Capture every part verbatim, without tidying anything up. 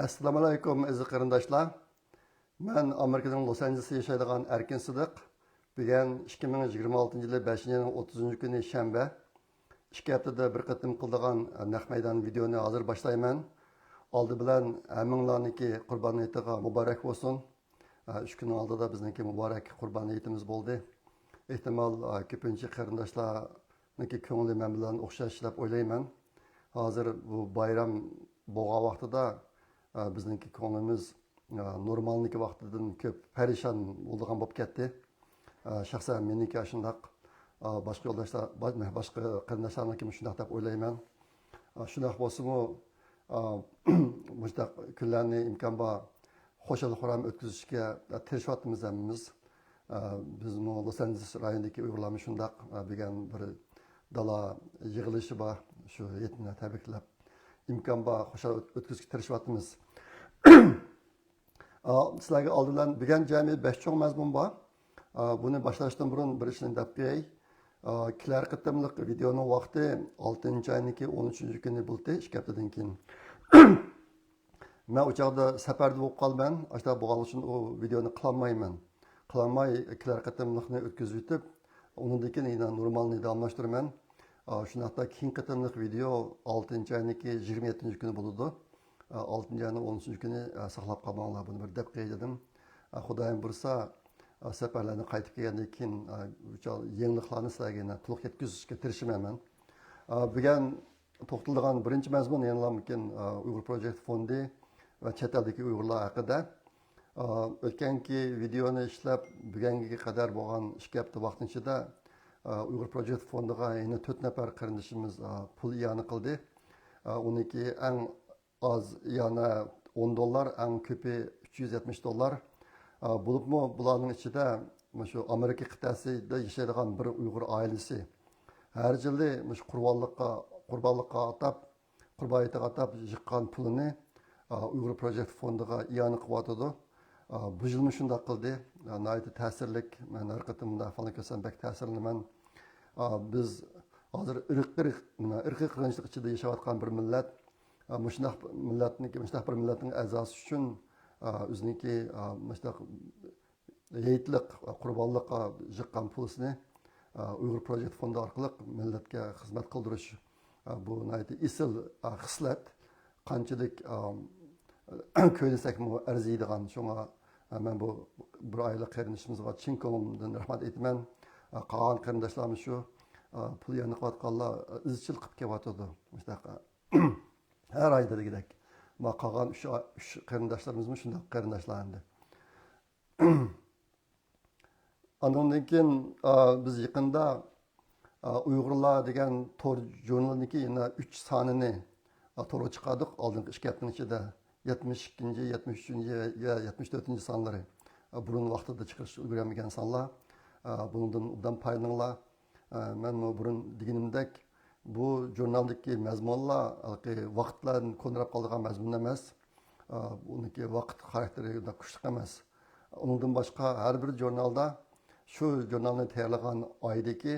ئەسسالامۇئەلەيكۇم، ئەزىز قېرىنداشلار. مەن ئامېرىكىنىڭ لوس ئانژېلېستا ياشايدىغان ئەركىن سىدىق. بۈگۈن ئىككى مىڭ يىگىرمە ئالتىنچى يىلى بەشىنچى ئاينىڭ ئوتتۇزىنچى كۈنى شەنبە. ئىككى ھەپتىدە بىر قېتىم قىلىدىغان نەق مەيدان ۋىدېئونى ھازىر باشلايمەن. ئالدى بىلەن ھەممىڭلارنىڭكى قۇربان ھېيتىغا مۇبارەك بولسۇن. ئۈچ كۈننىڭ ئالدىدا بىزنىڭكى مۇبارەك قۇربان ھېيتىمىز بولدى. ئېھتىمال، كۆپىنچە قېرىنداشلارنىڭكى كۆڭلى مەن بىلەن ئوخشاش دەپ ئويلايمەن. ھازىر بۇ بايرام بولغان ۋاقتىدا، بىزنىڭكى كۆڭلىمىز، نورمالنىڭكى ۋاقتىدىن كۆپ پەرىشان بولىدىغان بولۇپ كەتتى. شەخسەن مېنىڭكى شۇنداق، باشقا يولداشلار، با-، باشقا قېرىنداشلارنىڭكىمۇ شۇنداق دەپ ئويلايمەن. شۇنداق بولسىمۇ، مۇشۇنداق كۈنلەرنى ئىمكان بار خۇشال-خۇرام ئۆتكۈزۈشكە تىرىشىۋاتىمىز ھەممىمىز. بىزمۇ لوس ئانژېلېس رايونىدىكى ئۇيغۇرلارمۇ شۇنداق، بۈگۈن بىر دالا يىغىلىشى بار، شۇ ھېيتنى تەبرىكلەپ، ئىمكان بار خۇشال ئۆت-، ئۆتكۈزۈشكە تىرىشىۋاتىمىز. ئا، سىلەرگە ئالدى بىلەن بۈگۈن جەمئىي بەش چوڭ مەزمۇن بار. ئا، بۇنى باشلاشتىن بۇرۇن بىر ئىشنى دەپ قوياي. ئا، كېلەر قېتىملىق ۋىدېئونىڭ ۋاقتى ئالتىنچى ئاينىڭكى ئون ئۈچىنچى كۈنى بولدى، ئىككى ھەپتىدىن كېيىن. مەن ئۇ چاغدا سەپەردە بولۇپ قالىمەن. ئاشۇنداق بولغانلىقى ئۈچۈن ئۇ ۋىدېئونى قىلالمايمەن. قىلالماي كېلەر قېتىملىقنى ئۆتكۈزۈۋېتىپ، ئۇنىڭدىن كېيىن يەنە نورمالنى داۋاملاشتۇرىمەن. ئا، شۇنداقتا كېيىنكى قېتىملىق ۋىدېئو ئالتىنچى ئاينىڭكى يىگىرمە يەتتىنچى كۈنى بولىدۇ. ئا، ئالتىنچى ئاينىڭ ئون ئۈچىنچى كۈنى، ئا، ساقلاپ قالماڭلار، بۇنى بىر دەپ قوياي دېدىم. ئا، خۇدايىم بۇيرۇسا، ئا، سەپەرلەردىن قايتىپ كەلگەندىن كېيىن، ئا، يېڭىلىقلارنى سىلەرگە يەنە تولۇق يەتكۈزۈشكە تىرىشىمەن مەن. ئا، بۈگۈن توختىلىدىغان بىرىنچى مەزمۇن يەنىلا مۇمكىن، ئا، ئۇيغۇر پروجېكت فوندى ۋە چەت ئەلدىكى ئۇيغۇرلار ھەققىدە. ئا، ئۆتكەنكى ۋىدېئونى ئىشلەپ، بۈگۈنگە قەدەر بولغان ئىككى ھەپتە ۋاقىتنىڭ ئىچىدە، ئا، ئۇيغۇر پروجېكت فوندىغا يەنە تۆت نەپەر قېرىندىشىمىز، ئا، پۇل ئىئانە قىلدى. ئا، ئۇنىڭكى ئەڭ ئاز ئىئانە ئون دوللار، ئەڭ كۆپى ئۈچ يۈز يەتمىش دوللار. ئا، بولۇپمۇ بۇلارنىڭ ئىچىدە مۇشۇ ئامېرىكا قىتئەسىدە ياشايدىغان بىر ئۇيغۇر ئائىلىسى ھەر يىلى مۇشۇ قۇربانلىققا، قۇربانلىققا ئاتاپ، قۇربان ھېيتىغا ئاتاپ يىغقان پۇلىنى، ئا، ئۇيغۇر پروجېكت فوندىغا ئىئانە قىلىۋاتىدۇ. ئا، بۇ يىلمۇ شۇنداق قىلدى. ئا، ناھايىتى تەسىرلىك. مەن ھەر قېتىم بۇنداق ئەھۋالنى كۆرسەم بەك تەسىرلىنىمەن. ئا، بىز ھازىر ئىرق-، ئىرق-، نېمە، ئىرقىي قىرغىنچىلىق ئىچىدە ياشاۋاتقان بىر مىللەت. ئا، مۇشۇنداق مىللەتنىڭ، مۇشۇنداق بىر مىللەتنىڭ ئەزاسى ئۈچۈن، ئا، ئۆزىنىڭكى، ئا، مۇشۇنداق ھېيتلىق، قۇربانلىققا يىغقان پۇلىسىنى، ئا، ئۇيغۇر پروجېكت فوندى ئارقىلىق مىللەتكە خىزمەت قىلدۇرۇش، ئا، بۇ ناھايىتى ئېسىل، ئا، خىسلەت. قانچىلىك، ئا، كۆيلىسەكمۇ ئەرزىيدىغان. شۇڭا، ئا، مەن بۇ بىر ئائىلە قېرىندىشىمىزغا چىن كۆڭلۈمدىن رەھمەت ئېيتىمەن. ئا، قالغان قېرىنداشلارمۇ شۇ، ئا، پۇل ئىئانە قىلىۋاتقانلار، ئا، ئىزچىل قىلىپ كېلىۋاتىدۇ. مۇشۇنداق، ئا، ھەر ئايدا دېگۈدەك. ما قالغان ئۈچ، ئۈچ قېرىنداشلىرىمىزمۇ شۇنداق قېرىنداشلار ئەمدى. ئاندىن كېيىن، ئا، بىز يېقىندا، ئا، ئۇيغۇرلار دېگەن تور ژۇرنىلىنىڭكى يەنە ئۈچ سانىنى، ئا، تورغا چىقاردۇق. ئالدىنقى ئىككى ھەپتىنىڭ ئىچىدە يەتمىش ئىككىنچى، يەتمىش ئۈچىنچى ۋە يەتمىش تۆتىنچى سانلىرى، ئا، بۇرۇن ۋاقتىدا چىقىرىش ئۈلگۈرەلمىگەن سانلار. ئا، بۇنىڭدىن ئوبدان پايدىلىنىڭلار. ئا، مەنمۇ بۇرۇن دېگىنىمدەك، بۇ ژۇرنالدىكى مەزمۇنلار ھېلىقى ۋاقىت بىلەن كونىراپ قالىدىغان مەزمۇن ئەمەس. ئا، ئۇنىڭكى ۋاقىت خاراكتېرى ئۇنداق كۈچلۈك ئەمەس. ئۇنىڭدىن باشقا ھەر بىر ژۇرنالدا شۇ ژۇرنالنى تەييارلىغان ئايدىكى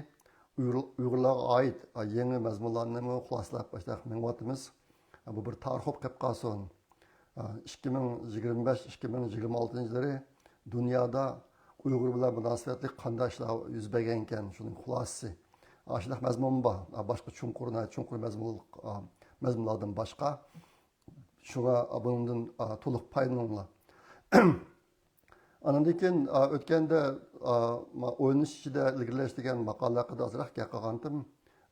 ئۇيغۇر-، ئۇيغۇرلارغا ئائىت، ئا، يېڭى مەزمۇنلارنىمۇ خۇلاسىلەپ باشلاپ مېڭىۋاتىمىز. ئا، بۇ بىر تارىخ بولۇپ قېلىپ قالسۇن. ئا، ئىككى مىڭ يىگىرمە بەش، ئىككى مىڭ يىگىرمە ئالتىنچى يىللىرى دۇنيادا ئۇيغۇر بىلەن مۇناسىۋەتلىك قانداق ئىشلار يۈز بەرگەنكەن، شۇنىڭ خۇلاسىسى. ئا، شۇنداق مەزمۇنمۇ بار. ئا، باشقا چوڭقۇر، ناھايىتى چوڭقۇر مەزمۇنلۇق، ئا، مەزمۇنلاردىن باشقا. شۇڭا بۇنىڭدىن، ئا، تولۇق پايدىلىنىڭلار. ئاندىن كېيىن، ئا، ئۆتكەندە، ئا، ما-، ئويلىنىش ئىچىدە ئىلگىرىلەش دېگەن ماقالە ھەققىدە ئازراق گەپ قىلغانتىم.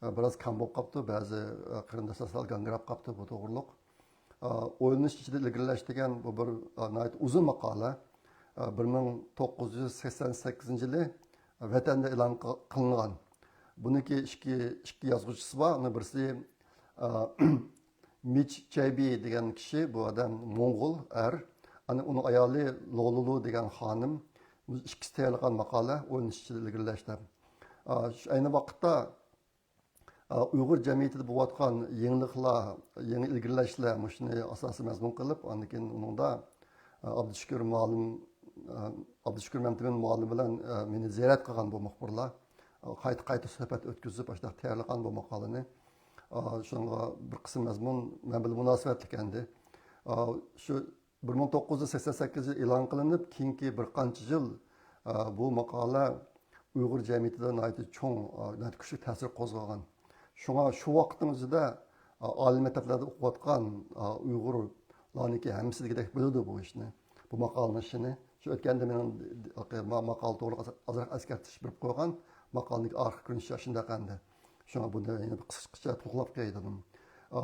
ئا، بىراز كەم بولۇپ قاپتۇ، بەزى، ئا، قېرىنداشلار سەل گاڭگىراپ قاپتۇ بۇ توغرۇلۇق. ئا، ئويلىنىش ئىچىدە ئىلگىرىلەش دېگەن بۇ بىر، ئا، ناھايىتى ئۇزۇن ماقالە. ئا، بىر مىڭ توققۇز يۈز سەكسەن سەككىزىنچى يىلى ۋەتەندە ئېلان قىل-، قىلىنغان. بۇنىڭكى ئىككى، ئىككى يازغۇچىسى بار. ئۇنىڭ بىرسى، ئا، مىچ چەيبى دېگەن كىشى، بۇ ئادەم موڭغۇل ئەر. ئانا ئۇنىڭ ئايالى لولۇلۇ دېگەن خانىم. بۇ ئىككىسى تەييارلىغان ماقالە، ئويلىنىش ئىچىدە ئىلگىرىلەش دەپ. ئا، شۇ ئەينى ۋاقىتتا، ئا، ئۇيغۇر جەمئىيىتىدە بولۇۋاتقان يېڭىلىقلار، يېڭى ئىلگىرىلەشلەر، مۇشۇنى ئاساسىي مەزمۇن قىلىپ، ئاندىن كېيىن ئۇنىڭدا، ئا، ئابدۇشۈكۈر مۇئەللىم، ئا، ئابدۇشۈكۈر مەمتىمىن مۇئەللىم بىلەن، ئا، مېنى زىيارەت قىلغان بۇ مۇخبىرلار. قايتا-قايتا سۆھبەت ئۆتكۈزۈپ، ئاشۇنداق تەييارلىغان بۇ ماقالىنى. ئا، شۇنىڭغا بىر قىسىم مەزمۇن مەن بىلەن مۇناسىۋەتلىك ئەمدى. ئا، شۇ بىر مىڭ توققۇز يۈز سەكسەن سەككىزىنچى يىل ئېلان قىلىنىپ، كېيىنكى بىر قانچە يىل، ئا، بۇ ماقالە ئۇيغۇر جەمئىيىتىدە ناھايىتى چوڭ، ئا، ناھايىتى كۈچلۈك تەسىر قوزغىغان. شۇڭا شۇ ۋاقىتنىڭ ئۆزىدە، ئا، ئالىي مەكتەپلەردە ئوقۇۋاتقان، ئا، ئۇيغۇرلارنىڭكى ھەممىسى دېگۈدەك بىلىدۇ بۇ ئىشنى، بۇ ماقالىنىڭ ئىشىنى. شۇ ئۆتكەندە مېنىڭ ما-، ماقالە توغرىلىق ئاز-، ئازراق ئەسكەرتىش بېرىپ قويغان، ماقالىنىڭكى ئارقا كۆرۈنۈشى شۇنداق ئەمدى. شۇڭا بۇنى يەنە بىر قىسقىچە تولۇقلاپ قوياي دېدىم. ئا،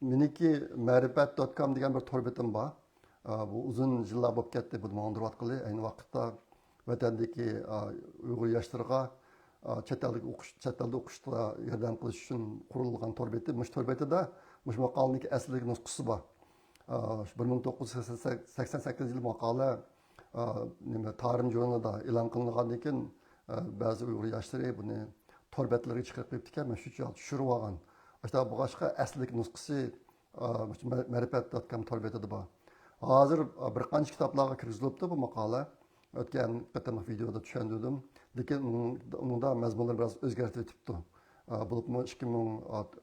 مېنىڭكى مەرىپەت دوت كام دېگەن بىر تور بېتىم بار. ئا، بۇ ئۇزۇن يىللار بولۇپ كەتتى، بۇنى ماڭدۇرۇۋاتقىلى. ئەينى ۋاقىتتا ۋەتەندىكى، ئا، ئۇيغۇر ياشلىرىغا، ئا، چەت ئەلدىكى ئوقۇش، چەت ئەلدە ئوقۇشتا ياردەم قىلىش ئۈچۈن قۇرۇلغان تور بېتى. مۇشۇ تور بېتىدە مۇشۇ ماقالىنىڭكى ئەسلىدىكى نۇسخىسى بار. ئا، شۇ بىر مىڭ توققۇز يۈز سەكسەن سەككىزىنچى يىل ماقالە، ئا، نېمە، تارىم ژۇرنىلىدا ئېلان قىلىنغاندىن كېيىن، ئا، بەزى ئۇيغۇر ياشلىرى بۇنى تور بەتلىرىگە چىقىرىپ قويۇپتىكەن، مەن شۇ چاغدا چۈشۈرۈۋالغان. ئاشۇنداق بولغاچقا، ئەسلىدىكى نۇسخىسى، ئا، مۇشۇ مە-، مەرىپەت دوت كام تور بېتىدە بار. ھازىر، ئا، بىر قانچە كىتابلارغا كىرگۈزۈلۈپتۇ بۇ ماقالە. ئۆتكەن قېتىملىق ۋىدېيودا چۈشەندۈردۈم. لېكىن ئۇنىڭ، ئۇنىڭدا مەزمۇنلار بىراز ئۆزگەرتىۋېتىپتۇ. ئا، بولۇپمۇ ئىككى مىڭ،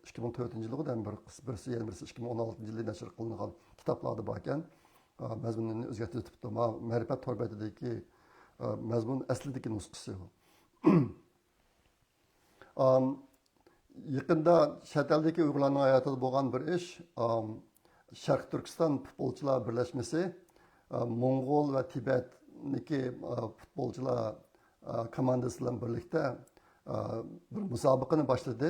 ئىككى مىڭ تۆتىنچى يىلغۇ دەم بىر قىس-، بىرسى، يەنە بىرسى ئىككى مىڭ ئون ئالتىنچى يىلى نەشر قىلىنغان كىتابلاردا باركەن. ئا، مەزمۇنىنى ئۆزگەرتىۋېتىپتۇ. ما-، مەرىپەت تور بېتىدىكى، ئا، مەزمۇن ئەسلىدىكى نۇسخىسى بۇ. ئام، يېقىندا چەت ئەلدىكى ئۇيغۇرلارنىڭ ھاياتىدا بولغان بىر ئىش، ئام، شەرقىي تۈركىستان پۇتبولچىلار بىرلەشمىسى، ئا، موڭغۇل ۋە تىبەتنىكى، ئا، پۇتبولچىلار، ئا، كوماندىسى بىلەن بىرلىكتە، ئا، بىر مۇسابىقىنى باشلىدى.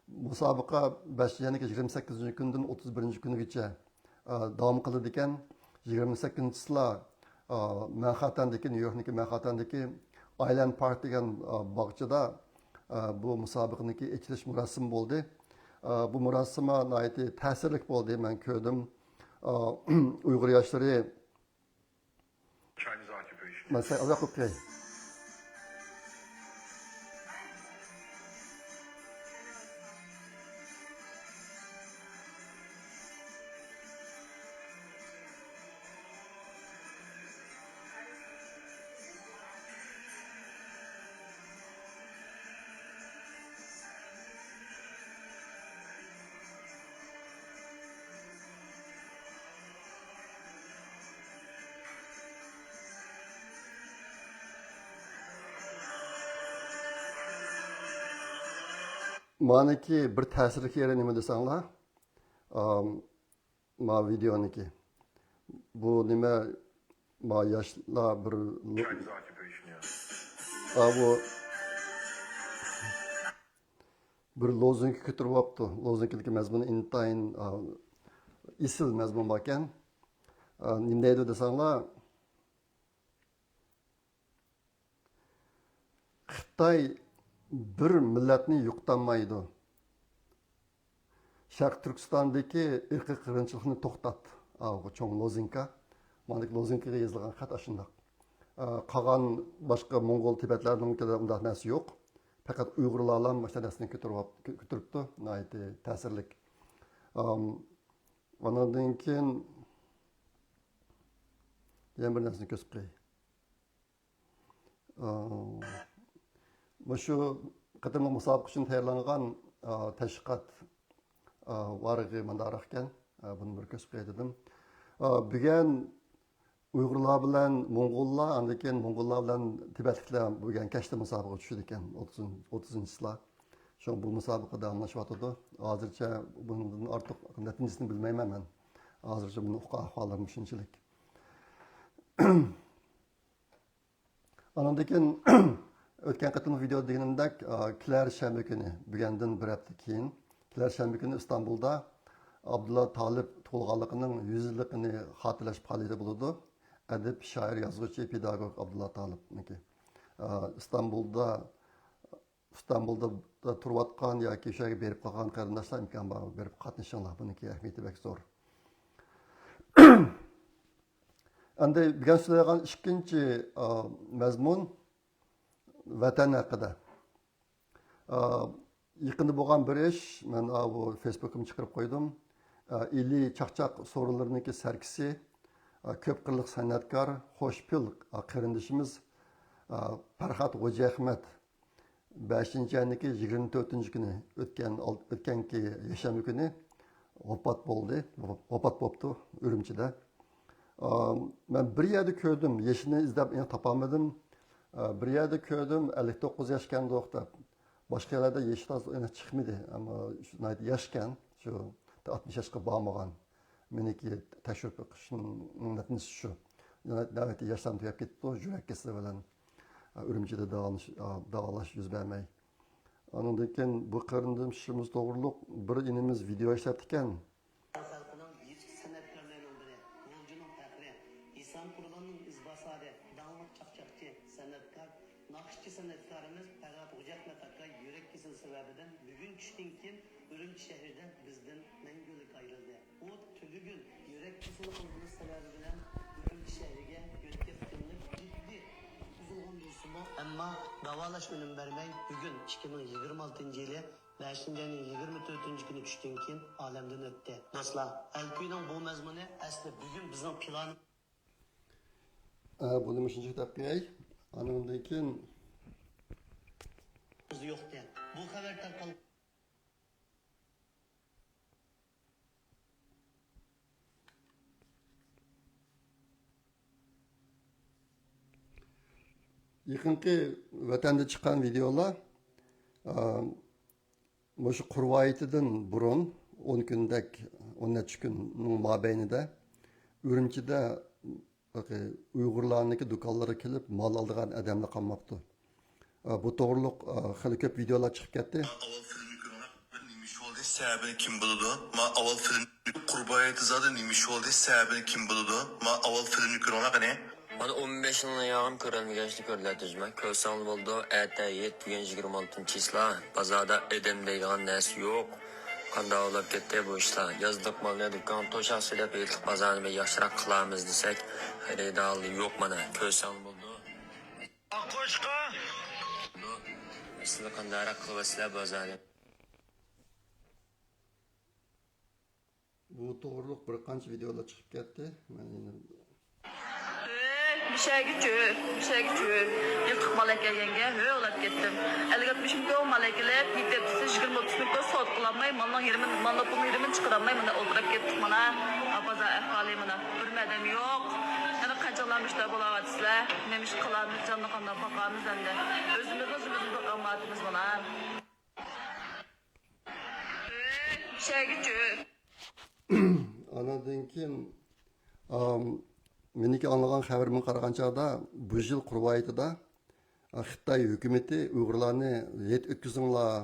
مۇسابىقە بەشىنچى ئاينىڭ يىگىرمە سەككىزىنچى كۈنىدىن ئوتتۇز بىرىنچى كۈنىگىچە، ئا، داۋام قىلىدىكەن. يىگىرمە سەككىزىنچى چىسلا، ئا، مەنھەتتەندىكى، نيۇ يوركنىڭكى مەنھەتتەندىكى ئايلاند پارك دېگەن، ئا، باغچىدا، ئا، بۇ مۇسابىقىنىڭكى ئېچىلىش مۇراسىمى بولدى. ئا، بۇ مۇراسىم ناھايىتى تەسىرلىك بولدى، مەن كۆردۈم. ئا، ئۇيغۇر ياشلىرى، مەن سەل ئازراق قويۇپ قوياي. مانىكى بىر تەسىرلىك يېرى نېمە دېسەڭلار؟ ئام، ما ۋىدېئونىكى. بۇ نېمە، ما ياشلار بىر لو-، ئا، بۇ بىر لوزۇنكا كۆتۈرۈۋاپتۇ. لوزۇنكىدىكى مەزمۇن ئىنتايىن، ئا، ئېسىل مەزمۇن باركەن. ئا، نېمە دەيدۇ دېسەڭلار، خىتاي بىر مىللەتنى يوقىتالمايدۇ. شەرقىي تۈركىستاندىكى ئىرقىي قىرغىنچىلىقنى توختات. ئاۋۇ چوڭ لوزۇنكا. ماندىكى لوزۇنكىغا يېزىلغان خەت ئاشۇنداق. ئا، قالغان باشقا موڭغۇل، تىبەتلەرنىڭكىدە ئۇنداق نەرسە يوق. پەقەت ئۇيغۇرلارلا مۇشۇنداق نەرسىنى كۆتۈرۈۋاپ-، كۆتۈرۈپتۇ. ناھايىتى تەسىرلىك. ئام، ئانىڭدىن كېيىن يەنە بىر نەرسىنى كۆرسىتىپ قوياي. ئا، مۇشۇ قېتىملىق مۇسابىقە ئۈچۈن تەييارلانغان، ئا، تەشۋىقات، ئا، ۋارىقى مۇنداقراق ئىكەن. ئا، بۇنى بىر كۆرسىتىپ قوياي دېدىم. ئا، بۈگۈن ئۇيغۇرلار بىلەن موڭغۇللار، ئاندىن كېيىن موڭغۇللار بىلەن تىبەتلىكلەر بۈگۈن كەچتە مۇسابىقىگە چۈشىدىكەن، ئوتتۇز، ئوتتۇزىنچى چىسلا. شۇڭا بۇ مۇسابىقە داۋاملىشىۋاتىدۇ. ھازىرچە بۇنىڭدىن ئارتۇق نەتىجىسىنى بىلمەيمەن مەن. ھازىرچە بۇنى ئۇققان ئەھۋاللىرىم شۇنچىلىك. ئانىڭدىن كېيىن ئۆتكەن قېتىملىق ۋىدېئودا دېگىنىمدەك، ئا، كېلەر شەنبە كۈنى، بۈگۈندىن بىر ھەپتە كېيىن، كېلەر شەنبە كۈنى ئىستانبۇلدا ئابدۇللا تالىپ تۇغۇلغانلىقىنىڭ يۈز يىللىقىنى خاتىرىلەش پائالىيىتى بولىدۇ. ئەدىب، شائىر، يازغۇچى، پېداگوگ ئابدۇللا تالىپنىڭكى. ئا، ئىستانبۇلدا ئىستانبۇلدا تۇرۇۋاتقان ياكى شۇ يەرگە بېرىپ قالغان قېرىنداشلار ئىمكان بار، بېرىپ قاتنىشىڭلار، بۇنىڭكى ئەھمىيىتى بەك زور. ئەمدى بۈگۈن سۆزلەيدىغان ئىككىنچى، ئا، مەزمۇن ۋەتەن ھەققىدە. ئا، يېقىندا بولغان بىر ئىش، مەن، ئا، بۇ فېيسبۇكىمدا چىقىرىپ قويدۇم. ئا، ئىلى چاقچاق سورۇنلىرىنىڭكى سەركىسى، ئا، كۆپ قىرلىق سەنئەتكار خوشپىل، ئا، قېرىندىشىمىز، ئا، پەرھات غوجىئەخمەت بەشىنچى ئاينىڭكى يىگىرمە تۆتىنچى كۈنى، ئۆتكەن ئال-، ئۆتكەنكى يەكشەنبە كۈنى، ۋاپات بولدى، ۋاپات بوپتۇ ئۈرۈمچىدە. ئا، مەن بىر يەردە كۆردۈم، يېشىنى ئىزدەپ ئېنىق تاپالمىدىم. ئا، بىر يەردە كۆردۈم، ئەللىك توققۇز ياشكەندۇق دەپ. باشقا يەرلەردە يېشى تازا ئېنىق چىقمىدى، ئەمما شۇ ناھايىتى ياشكەن، شۇ ئاتمىش ياشقا بارمىغان. مېنىڭكى تەكشۈرۈپ بېقىشنىڭ نەتىجىسى شۇ. ناھايىتى ياشلارمۇ تۈگەپ كېتىپتۇ، يۈرەك كېسىلى بىلەن، ئا، ئۈرۈمچىدە داۋالاش، ئا، داۋالاش يۈز بەرمەي. ئانىڭدىن كېيىن بۇ قېرىندىشىمىز توغرۇلۇق بىر ئىنىمىز ۋىدېئو ئىشلەپتىكەن. خەلقىنىڭ يېزا سەنئەتكارلىرىنىڭ بىرى، غۇلجىنىڭ پەخرى، ئېسان قۇرباننىڭ ئىزباسارى، داڭلىق چاقچاقچى، سەنئەتكار، ناخشىچى سەنئەتكارىمىز پەرھات خوجاھمەت ئاكا يۈرەك كېسىلى سەۋەبىدىن بۈگۈن چۈشتىن كېيىن ئۈرۈمچى شەھىرىدە بىزدىن مەڭگۈلۈك ئايرىلدى. ئۇ تۈنۈگۈن يۈرەك كېسىلى ئاغرىقى سەۋەبى بىلەن ئۈرۈمچى شەھىرىگە يۆتكەپ كېلىنىپ جىددىي قۇتقۇزۇلغان بولسىمۇ، ئەمما داۋالاش ئۈنۈم بەرمەي، بۈگۈن ئىككى مىڭ يىگىرمە ئالتىنچى يىلى بەشىنچى ئاينىڭ يىگىرمە تۆتىنچى كۈنى چۈشتىن كېيىن ئالەمدىن ئۆتتى. دوستلار، ئەلكۈينىڭ بۇ مەزمۇنى ئەسلى بۈگۈن بىزنىڭ پىلانىمىز. ئە، بۇنى مۇشۇنچە دەپ قوياي. ئانىڭدىن كېيىن يوقتى. بۇ خەۋەر تارقالغان. يېقىنقى ۋەتەندە چىققان ۋىدېئولار، ئا، مۇشۇ قۇربان ھېيتىدىن بۇرۇن ئون كۈندەك، ئون نەچچە كۈننىڭ مابەينىدە ئۈرۈمچىدە ئۇيغۇرلارنىڭكى دۇكانلىرىغا كېلىپ مال ئالىدىغان ئادەملەر قالماپتۇ. ئا، بۇ توغرۇلۇق، ئا، خېلى كۆپ ۋىدېئولار چىقىپ كەتتى. ئاۋۋال فىلىمنى كۆرۈڭلار، نېمە ئىش بولدى؟ سەۋەبىنى كىم بىلىدۇ؟ ما ئاۋۋال فىلىم قۇربان ھېيتىدا نېمە ئىش بولدى؟ سەۋەبىنى كىم بىلىدۇ؟ ما ئاۋۋال فىلىمنى كۆرۈڭلار قېنى. مانا ئون بەش يىلنىڭ ياغىم كۆرەلمىگەن ئىشنى كۆرۈلەتتى جۇما. كۆرسەڭلار بولىدۇ، ئەتە ھېيت، بۈگۈن يىگىرمە ئالتىنچى چىسلا، بازاردا ئادەم دەيدىغان نەرسە يوق. قانداق بولاپ كەتتى بۇ ئىشلار؟ يازلىق مالنى دۇكان توشاقچە دەپ ھېيتلىق بازارنى بىر ياخشىراق قىلارمىز دېسەك، خېرىدارلار يوق مانا، كۆرسەڭلار بولىدۇ. ئاققۇچقا. سىلەر قانداقراق قىلىۋاتىسىلەر بازارنى؟ بۇ توغرۇلۇق بىر قانچە ۋىدېئولار چىقىپ كەتتى. مەن يەنە ھۆي، مۇشەگە چۆ، مۇشەگە چۆ. يىرتىق مال ئەكەلگەنگە ھۆي ئۇلاپ كەتتىم. ئەللىك ئاتمىش مىڭ مال ئەكېلىپ، يېتى ئەپتىسى يىگىرمە ئوتتۇز مىڭ سودا قىلالماي، مالنىڭ يېرىمىنى، مال لوپنىڭ يېرىمىنى چىقىرالماي، مانا ئولتۇرۇپ كەتتۇق مانا. بازار ئەھۋالى مانا. بىرمۇ ئادەم يوق. يەنە قانچىلار مۇشۇنداق بولاۋاتىسىلەر؟ نېمە ئىش قىلارمىز، جاننى قانداق باقارمىز ئەمدى؟ ئۆزىمىزنى ئۆزىمىز باقالمايۋاتىمىز مانا. ئاناندىن كېيىن، ئام، مېنىڭكى ئاڭلىغان خەۋىرىمگە قارىغان چاغدا، بۇ يىل قۇربان ھېيتىدا، ئا، خىتاي ھۆكۈمىتى ئۇيغۇرلارنى ھېيت ئۆتكۈزۈڭلار،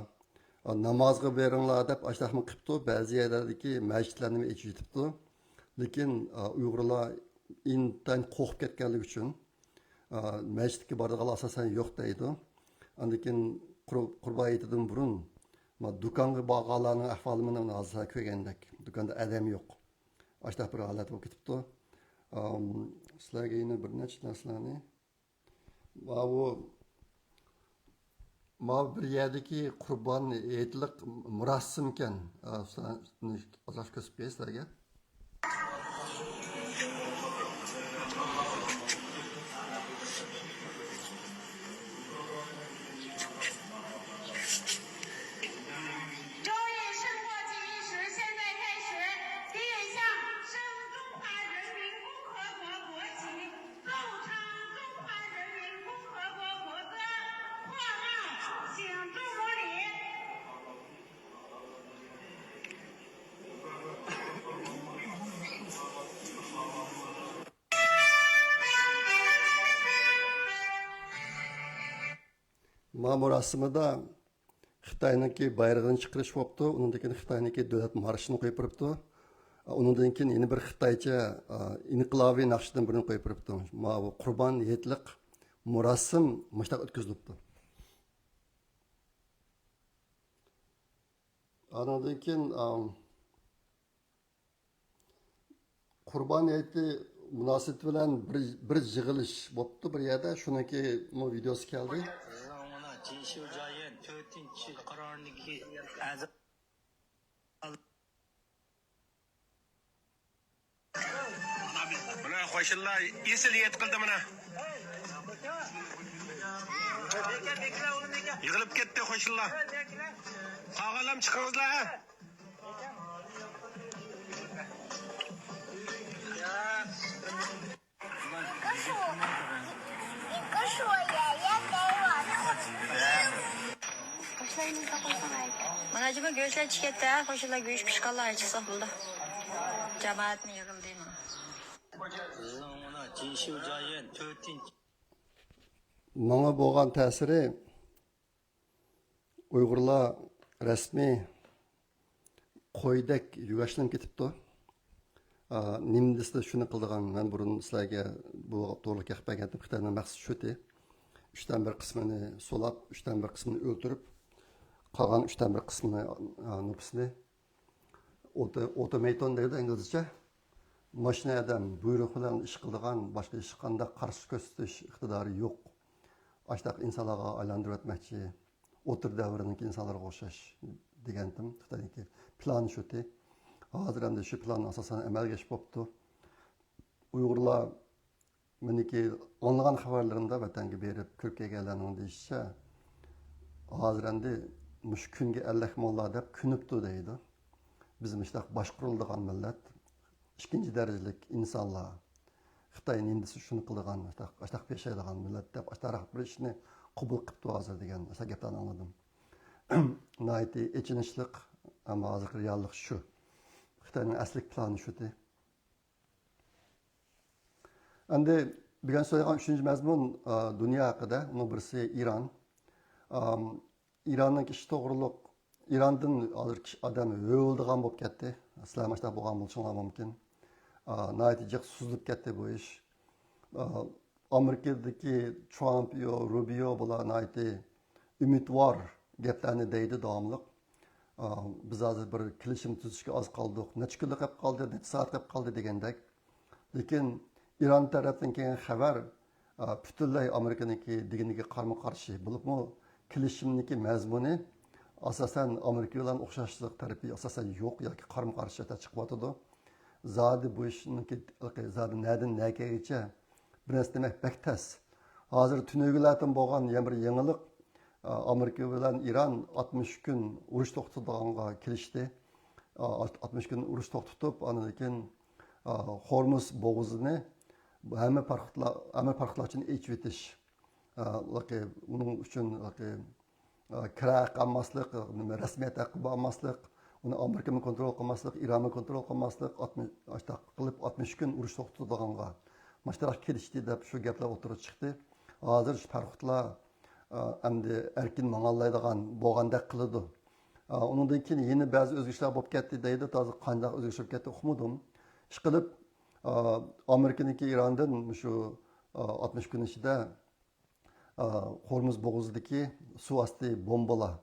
ئا، نامازغا بېرىڭلار دەپ ئاشۇنداقمۇ قىپتۇ. بەزى يەرلەردىكى مەسچىتلەرنىمۇ ئېچىۋېتىپتۇ. لېكىن، ئا، ئۇيغۇرلار ئىنتايىن قورقۇپ كەتكەنلىكى ئۈچۈن، ئا، مەسچىتكە بارىدىغانلار ئاساسەن يوق دەيدۇ. ئاندىن كېيىن قۇر-، قۇربان ھېيتىدىن بۇرۇن، ما، دۇكانغا بارغانلارنىڭ ئەھۋالى مانا ھازىر سىلەر كۆرگەندەك. دۇكاندا ئادەم يوق. ئاشۇنداق بىر ھالەت بولۇپ كېتىپتۇ. ئام، سىلەرگە يەنە بىر نەچچە نەرسىلەرنى. ماۋۇ، ماۋۇ بىر يەردىكى قۇربان ھېيتلىق مۇراسىمكەن. ئا، سىلەرنى ئازراق كۆرسىتىپ بېرەي سىلەرگە. 中印圣火起义式现在开始，点燃象征中华人民共和国国旗，奏唱中华人民共和国国歌，贺号，请注目礼。 ما مۇراسىمىدا خىتاينىڭكى بايرىقىنى چىقىرىش بوپتۇ، ئۇنىڭدىن كېيىن خىتاينىڭكى دۆلەت مارشىنى قويۇپ بېرىپتۇ. ئۇنىڭدىن كېيىن يەنە بىر خىتايچە، ئا، ئىنقىلابىي ناخشىدىن بىرنى قويۇپ بېرىپتۇ. ماۋۇ قۇربان ھېيتلىق مۇراسىم مۇشۇنداق ئۆتكۈزۈلۈپتۇ. ئانىڭدىن كېيىن، ئام، قۇربان ھېيتى مۇناسىۋىتى بىلەن بىر، بىر يىغىلىش بوپتۇ بىر يەردە، شۇنىڭكىمۇ ۋىدېئوسى كەلدى. مانا قوشنىلار ئېسىل ھېيت قىلدى مانا. يىغىلىپ كەتتى قوشنىلار. قالغانلارمۇ چىقىڭىزلار. گۆشلەر چىقىپ كەتتى، ھە، خوشۇلار گۆش پىشقانلار ئاچىقساق بولىدۇ. جامائەتمۇ يىغىلدى. ماڭا بولغان تەسىرى، ئۇيغۇرلار رەسمىي قويدەك يۈگەشلىنىپ كېتىپتۇ. ئا، نېمە دېسە شۇنى قىلىدىغان. مەن بۇرۇن سىلەرگە بۇ توغرىلىق گەپ بەرگەنتىم. خىتاينىڭ مەقسىتى شۇتى. ئۈچتىن بىر قىسمىنى سولاپ، ئۈچتىن بىر قىسمىنى ئۆلتۈرۈپ، قالغان ئۈچتىن بىر قىسمىنى، ئا، نوپۇسنى ئوتو-، ئوتومەيتون دەيدۇ ئىنگلىزچە. ماشىنا ئادەم بۇيرۇق بىلەن ئىش قىلىدىغان، باشقا ھېچقانداق قارشى كۆرسىتىش ئىقتىدارى يوق. ئاشتاق ئىنسانلارغا ئايلاندۇرۇۋەتمەكچى. ئوتتۇرا دەۋرنىڭكى ئىنسانلىرىغا ئوخشاش دېگەنتىم. خىتاينىڭكى پىلانى شۇتى. ھازىر ئەمدى شۇ پىلان ئاساسەن ئەمەلگە ئېشىپ بوپتۇ. ئۇيغۇرلار مېنىڭكى ئاڭلىغان خەۋەرلىرىمدە ۋەتەنگە بېرىپ كۆرۈپ كەلگەنلەرنىڭ دېيىشىچە، ھازىر ئەمدى مۇشۇ كۈنگە ئەللەكمۇللا دەپ كۆنۈپتۇ دەيدۇ. بىز مۇشۇنداق باشقۇرۇلىدىغان مىللەت، ئىككىنچى دەرىجىلىك ئىنسانلار، خىتاي نېمە دېسە شۇنى قىلىدىغان، ئاشتاق، ئاشتاق ياشايدىغان مىللەت دەپ ئاشتاقراق بىر ئىشنى قوبۇل قىپتۇ ھازىر دېگەن ئاشتاق گەپلەرنى ئاڭلىدىم. ناھايىتى ئېچىنىشلىق، ئەمما ھازىرقى رېئاللىق شۇ. خىتاينىڭ ئەسلىك پىلانى شۇتى. ئەمدى بۈگۈن سۆزلەيدىغان ئۈچىنچى مەزمۇن، ئا، دۇنيا ھەققىدە، ئۇنىڭ بىرسى ئىران. ئام، ئىراننىڭ ئىشى توغرۇلۇق، ئىراندىن ھازىر كىشى، ئادەم ھۆۋلىدىغان بولۇپ كەتتى. سىلەر ماشۇنداق بولغان بولۇشۇڭلار مۇمكىن. ئا، ناھايىتى جىق سوزۇلۇپ كەتتى بۇ ئىش. ئا، ئامېرىكىدىكى ترامپ، يو، روبىيو بۇلار ناھايىتى ئۈمىدۋار گەپلەرنى دەيدۇ داۋاملىق. ئا، بىز ھازىر بىر كېلىشىم تۈزۈشكە ئاز قالدۇق. نەچچە كۈنلا قېلىپ قالدى، نەچچە سائەت قېلىپ قالدى دېگەندەك. لېكىن ئىران تەرەپتىن كەلگەن خەۋەر، ئا، پۈتۈنلەي ئامېرىكىنىڭكى دېگىنىگە قارىمۇ قارشى. بولۇپمۇ كېلىشىمنىڭكى مەزمۇنى ئاساسەن ئامېرىكا بىلەن ئوخشاشلىق تەرىپى ئاساسەن يوق ياكى قارىمۇ قارشى چىقىۋاتىدۇ. زادى بۇ ئىشنىڭكى زادى نەدىن نەگىچە بىر نەرسە دېمەك بەك تەس. ھازىر تۈنۈگۈنلەردىن بولغان يەنە بىر يېڭىلىق، ئامېرىكا بىلەن ئىران ئاتمىش كۈن ئۇرۇش توختىتىدىغانغا كېلىشتى. ئاتمىش كۈن ئۇرۇش توختىتىپ، ئاندىن كېيىن خورمۇز بوغۇزىنى ھەممە پاراخوتلار، ھەممە پاراخوتلار ئۈچۈن ئېچىۋېتىش. ئۇنىڭ ئۈچۈن كىرا ھەققى ئالماسلىق، نېمە، رەسمىيەت ھەققى ئالماسلىق، ئۇنى ئامېرىكىمۇ كونترول قىلماسلىق، ئىرانمۇ كونترول قىلماسلىق، ئاتمىش، ئاشتاق قىلىپ ئاتمىش كۈن ئۇرۇش توختىتىدىغانغا ماشتاراق كېلىشتى دەپ شۇ گەپلەر ئوتتۇرىغا چىقتى. ھازىر شۇ پاراخوتلار، ئا، ئەمدى ئەركىن ماڭالايدىغان بولغاندەك قىلىدۇ. ئا، ئۇنىڭدىن كېيىن يەنە بەزى ئۆزگىرىشلەر بولۇپ كەتتى دەيدۇ. ھازىر قانداق ئۆزگىرىش بولۇپ كەتتى ئۇقمىدىم. ئىشقىلىپ، ئا، ئامېرىكىنىڭكى ئىراندىن مۇشۇ، ئا، ئاتمىش كۈن ئىچىدە ئا، خورمۇز بوغۇزىدىكى سۇ ئاستى بومبىلار،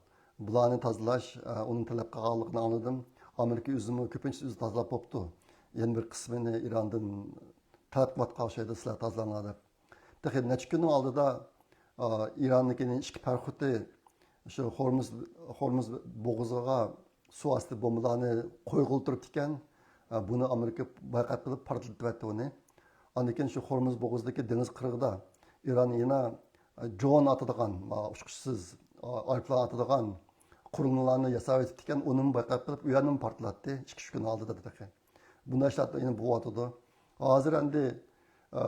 بۇلارنى تازىلاش، ئا، ئۇنى تەلەپ قىلغانلىقىنى ئاڭلىدىم. ئامېرىكا ئۆزىمۇ كۆپىنچىسى ئۆزى تازىلاپ بوپتۇ. يەنە بىر قىسمىنى ئىراندىن تەلەپ قىلىۋاتقان ئوخشايدۇ، سىلەر تازىلاڭلار دەپ. تېخى نەچچە كۈننىڭ ئالدىدا، ئا، ئىراننىڭكى ئىككى پاراخوتى شۇ خورمۇز، خورمۇز بوغۇزىغا سۇ ئاستى بومبىلارنى قويغىلى تۇرۇپتىكەن. ئا، بۇنى ئامېرىكا بايقاپ قېلىپ پارتلىتىۋەتتى ئۇنى. ئاندىن كېيىن شۇ خورمۇز بوغۇزىدىكى دېڭىز قىرغىقىدا ئىران يەنە، ئا، درون ئاتىدىغان، ئا، ئۇچقۇچىسىز، ئا، ئايروپىلان ئاتىدىغان قۇرۇلمىلارنى ياساۋېتىپتىكەن، ئۇنىمۇ بايقاپ قېلىپ، ئۇ يەرنىمۇ پارتلاتتى ئىككى ئۈچ كۈن ئالدىدا تېخى. بۇنداق ئىشلار يەنە بولۇۋاتىدۇ. ھازىر ئەمدى، ئا،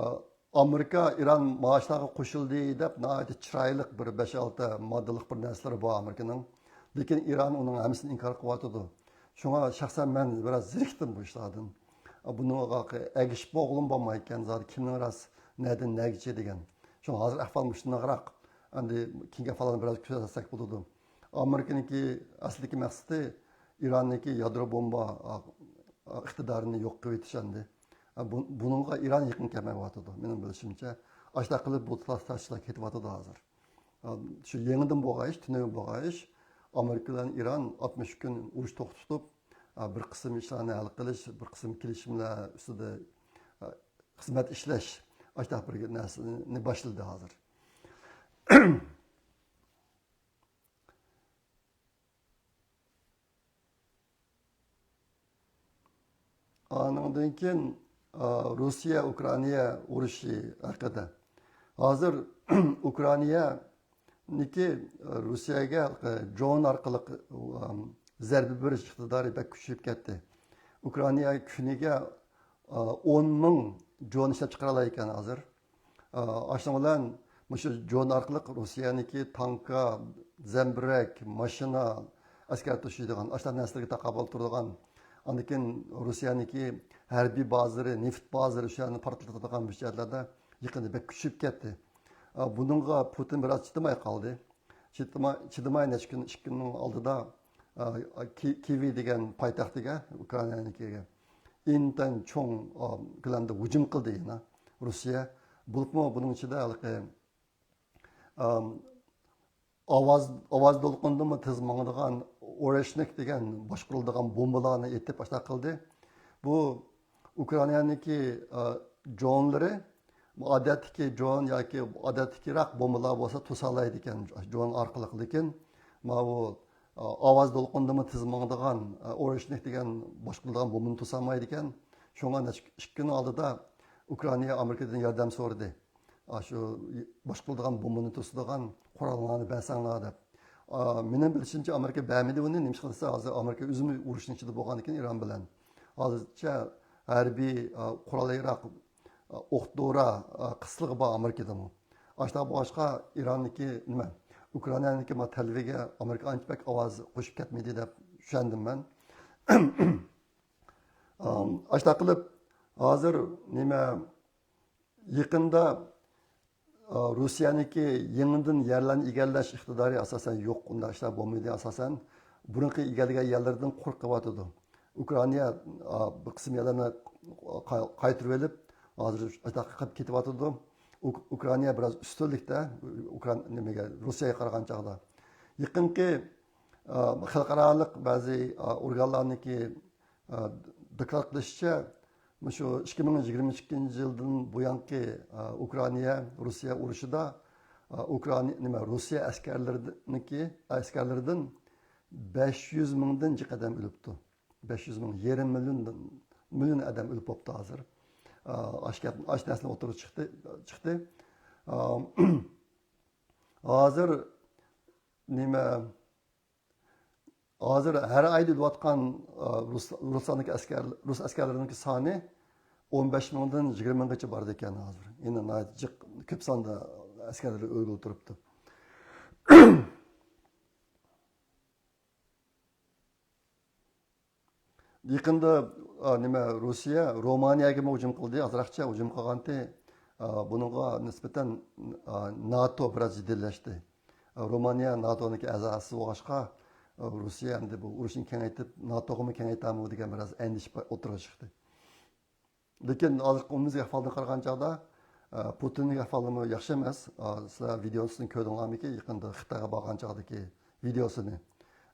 ئامېرىكا ئىران مۇئاھىدىلەرگە قوشۇلدى دەپ ناھايىتى چىرايلىق بىر بەش-ئالتە ماددىلىق بىر نەرسىلىرى بار ئامېرىكىنىڭ. لېكىن ئىران ئۇنىڭ ھەممىسىنى ئىنكار قىلىۋاتىدۇ. شۇڭا شەخسەن مەن بىراز زېرىكتىم بۇ ئىشلاردىن. بۇنىڭغا ئەگىشىپ بولغىلىمۇ بولمايدىكەن، زادى كىمنىڭ راست، نەدىن نەگىچە دېگەن. شۇڭا ھازىر ئەھۋال مۇشۇنداقراق. ئەمدى كېيىنكى ئەھۋاللارنى بىراز كۆرسەتسەك بولىدۇ. ئامېرىكىنىڭكى ئەسلىدىكى مەقسىتى ئىراننىڭكى يادرو بومبا، ئا، ئا، ئىقتىدارىنى يوق قىلىۋېتىش ئەمدى. ئا، بۇ، بۇنىڭغا ئىران يېقىن كەلمەيۋاتىدۇ، مېنىڭ بىلىشىمچە. ئاشۇنداق قىلىپ بۇ تاشلار كېتىۋاتىدۇ ھازىر. ئا، شۇ يېڭىدىن بولغان ئىش، تۈنۈگۈن بولغان ئىش. ئامېرىكا بىلەن ئىران ئاتمىش كۈن ئۇرۇش توختىتىپ، ئا، بىر قىسىم ئىشلارنى ھەل قىلىش، بىر قىسىم كېلىشىملەر ئۈستىدە، ئا، خىزمەت ئىشلەش، ئاشۇنداق بىر نەرسىنى باشلىدى ھازىر. ئانىڭدىن كېيىن، ئا، روسىيە ئۇكرائىنا ئۇرۇشى ھەققىدە. ھازىر ئۇكرائىنانىڭكى، ئا، روسىيەگە، ئا، درون ئارقىلىق، ئا، زەربە بېرىش ئىقتىدارى بەك كۈچىيىپ كەتتى. ئۇكرائىنا كۈنىگە، ئا، ئون مىڭ درون ئىشلەپ چىقىرالايدىكەن ھازىر. ئا، ئاشۇنىڭ بىلەن مۇشۇ درون ئارقىلىق روسىيەنىڭكى تانكا، زەمبىرەك، ماشىنا، ئەسكەر توشۇيدىغان، ئاشۇنداق نەرسىلەرگە تاقابىل تۇرىدىغان، ئاندىن كېيىن روسىيەنىڭكى ھەربىي بازىلىرى، نېفىت بازىلىرى شۇلارنى پارتلىتىدىغان بۇ جەھەتلەردە يېقىندا بەك كۈچىيىپ كەتتى. ئا، بۇنىڭغا پۇتىن بىراز چىدىماي قالدى. چىدىماي، چىدىماي نەچچە كۈن، ئىككى كۈننىڭ ئالدىدا، ئا، كى-، كىيېۋ دېگەن پايتەختىگە، ئۇكرائىنانىڭكىگە ئىنتايىن چوڭ، ئا، كۆلەمدە ھۇجۇم قىلدى يەنە روسىيە. بولۇپمۇ بۇنىڭ ئىچىدە ھېلىقى، ئام، ئاۋاز، ئاۋاز دولقۇنىدىنمۇ تېز ماڭىدىغان ئورېشنىك دېگەن باشقۇرۇلىدىغان بومبىلارنى ئېتىپ ئاشۇنداق قىلدى. بۇ ئۇكرائىنانىڭكى، ئا، درونلىرى ئادەتتىكى درون ياكى ئادەتتىكىراق بومبىلار بولسا توسالايدىكەن درون ئارقىلىق، لېكىن ماۋۇ، ئا، ئاۋاز دولقۇنىدىمۇ تېز ماڭىدىغان، ئا، ئورېشنىك دېگەن باشقۇرۇلىدىغان بومبىنى توسالمايدىكەن. شۇڭا نەچچە، ئىككى كۈن ئالدىدا ئۇكرائىنا ئامېرىكىدىن ياردەم سورىدى. ئاشۇ باشقۇرۇلىدىغان بومبىنى توسىدىغان قوراللارنى بەرسەڭلار دەپ. ئا، مېنىڭ بىلىشىمچە ئامېرىكا بەرمىدى ئۇنى، نېمىشقا دېسە ھازىر ئامېرىكا ئۆزىمۇ ئۇرۇشنىڭ ئىچىدە بولغاندىكىن ئىران بىلەن. ھازىرچە ھەربىي، ئا، قورال ياراق، ئا، ئوق دورا، ئا، قىسلىقى بار ئامېرىكىدىمۇ. ئاشۇنداق بولغاچقا ئىراننىكى نېمە، ئۇكرائىنانىڭكى ما تەلىپىگە ئامېرىكا ئانچە بەك ئاۋاز قوشۇپ كەتمىدى دەپ چۈشەندىم مەن. ئاشۇنداق قىلىپ ھازىر نېمە، يېقىندا، ئا، روسىيەنىڭكى يېڭىدىن يەرلەرنى ئىگىلەش ئىقتىدارى ئاساسەن يوق، ئۇنداق ئىشلار بولمىدى ئاساسەن. بۇرۇنقى ئىگىلىگەن يەرلىرىدىن قۇرۇق قېلىۋاتىدۇ. ئۇكرائىنا، ئا، بىر قىسىم يەرلەرنى قا-، قايتۇرۇۋېلىپ، ھازىر شۇنداق قىلىپ كېتىۋاتىدۇ. ئۇك-، ئۇكرائىنا بىراز ئۈستۈنلۈكتە، ئۇكرائىنا، نېمىگە، روسىيەگە قارىغان چاغدا. يېقىنقى، ئا، خەلقئارالىق بەزى، ئا، ئورگانلارنىڭكى ئا، دوكلات قىلىشىچە، مۇشۇ ئىككى مىڭ يىگىرمە ئىككىنچى يىلدىن بۇيانقى، ئا، ئۇكرائىنا، روسىيە ئۇرۇشىدا، ئا، ئۇكرائىنا، نېمە، روسىيە ئەسكەرلىرىنىڭكى، ئەسكەرلىرىدىن بەش يۈز مىڭدىن جىق ئادەم ئۆلۈپتۇ. بەش يۈز مىڭ، يېرىم مىليوندىن، مىليون ئادەم ئۆلۈپ بوپتۇ ھازىر. ئا، ئاشۇ گەپ، ئاشۇ نەرسىلەر ئوتتۇرىغا چىقتى، چىقتى. ئا، ھازىر نېمە، ھازىر ھەر ئايدا ئۆلۈۋاتقان، ئا، رۇس-، رۇسلاندىكى ئەسكەر، رۇس ئەسكەرلىرىنىڭكى سانى ئون بەش مىڭدىن يىگىرمە مىڭغىچە بارىدىكەن ھازىر. يەنە ناھايىتى جىق، كۆپ ساندا ئەسكەرلەر ئۆلگىلى تۇرۇپتۇ. يېقىندا، ئا، نېمە، روسىيە رومانىيەگىمۇ ھۇجۇم قىلدى، ئازراقچە ھۇجۇم قىلغانتى. ئا، بۇنىڭغا نىسبەتەن، ئا، ناتو بىراز جىددىيلەشتى. ئا، رومانىيە ناتونىڭكى ئەزاسى بولغاچقا، ئا، روسىيە ئەمدى بۇ ئۇرۇشنى كېڭەيتىپ، ناتوغىمۇ كېڭەيتەرمۇ دېگەن بىراز ئەندىشە ئوتتۇرىغا چىقتى. لېكىن ھازىرقى ئومۇميۈزلۈك ئەھۋالدىن قارىغان چاغدا، ئا، پۇتىننىڭ ئەھۋالىمۇ ياخشى ئەمەس. ئا، سىلەر ۋىدېيوسىنى كۆردۈڭلارمىكىن، يېقىندا خىتايغا بارغان چاغدىكى ۋىدېيوسىنى؟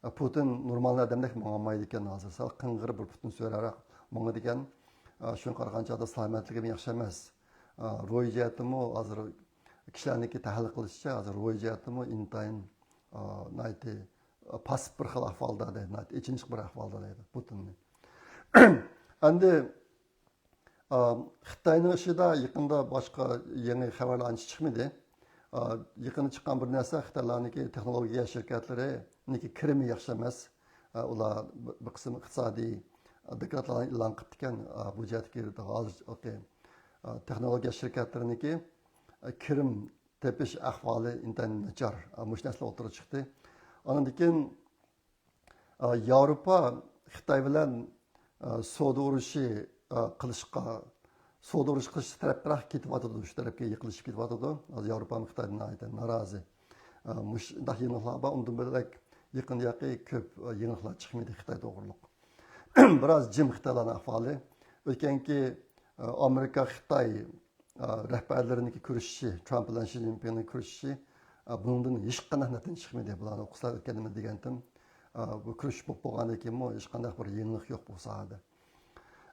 ئا، پۇتىن نورمال ئادەمدەك ماڭالمايدىكەن ھازىر. سەل قىڭغىر بىر پۇتىن سۆرەرەك ماڭىدىكەن. ئا، شۇنى قارىغان چاغدا سالامەتلىكىمۇ ياخشى ئەمەس. ئا، روھىي جەھەتتىمۇ ھازىر كىشىلەرنىڭكى تەھلىل قىلىشىچە، ھازىر روھىي جەھەتتىمۇ ئىنتايىن، ئا، ناھايىتى، ئا، پاسسىپ بىر خىل ئەھۋالدا دەيدۇ، ناھايىتى ئېچىنىشلىق بىر ئەھۋالدا دەيدۇ پۇتىننى. ئەمدى ئا، خىتاينىڭ ئىشىدا يېقىندا باشقا يېڭى خەۋەرلەر ئانچە چىقمىدى. ئا، يېقىندا چىققان بىر نەرسە، خىتايلارنىڭكى تېخنولوگىيە شىركەتلىرىنىڭكى كىرىمى ياخشى ئەمەس. ئا، ئۇلار بىر، بىر قىسىم ئىقتىسادىي دوكلاتلارنى ئېلان قىپتىكەن. ئا، بۇ جەھەتتىكى ھازىرقى، ئا، تېخنولوگىيە شىركەتلىرىنىڭكى، ئا، كىرىم تېپىش ئەھۋالى ئىنتايىن ناچار. ئا، مۇشۇ نەرسىلەر ئوتتۇرىغا چىقتى. ئاندىن كېيىن ئا، ياۋروپا خىتاي بىلەن، ئا، سودا ئۇرۇشى، ئا، قىلىشقا، سودا ئۇرۇشى قىلىش تەرەپكىراق كېتىۋاتىدۇ، شۇ تەرەپكە يېقىنلىشىپ كېتىۋاتىدۇ. ھازىر ياۋروپا خىتايدىن ناھايىتى نارازى. ئا، مۇشۇنداق يېڭىلىقلار بار، ئۇندىن بۆلەك يېقىن ياقى كۆپ، ئا، يېڭىلىقلار چىقمىدى خىتاي توغرۇلۇق. بىراز جىم خىتايلارنىڭ ئەھۋالى. ئۆتكەنكى، ئا، ئامېرىكا خىتاي ئا، رەھبەرلىرىنىڭكى كۆرۈشۈشى، ترامپ بىلەن شى جىنپىڭنىڭ كۆرۈشۈشى، ئا، بۇنىڭدىن ھېچقانداق نەتىجە چىقمىدى. بۇلارنى ئوقۇسىلا ئۆتكەندىمۇ دېگەنتىم. ئا، بۇ كۆرۈشۈش بولۇپ بولغاندىن كېيىنمۇ ھېچقانداق بىر يېڭىلىق يوق بۇ ساھەدە.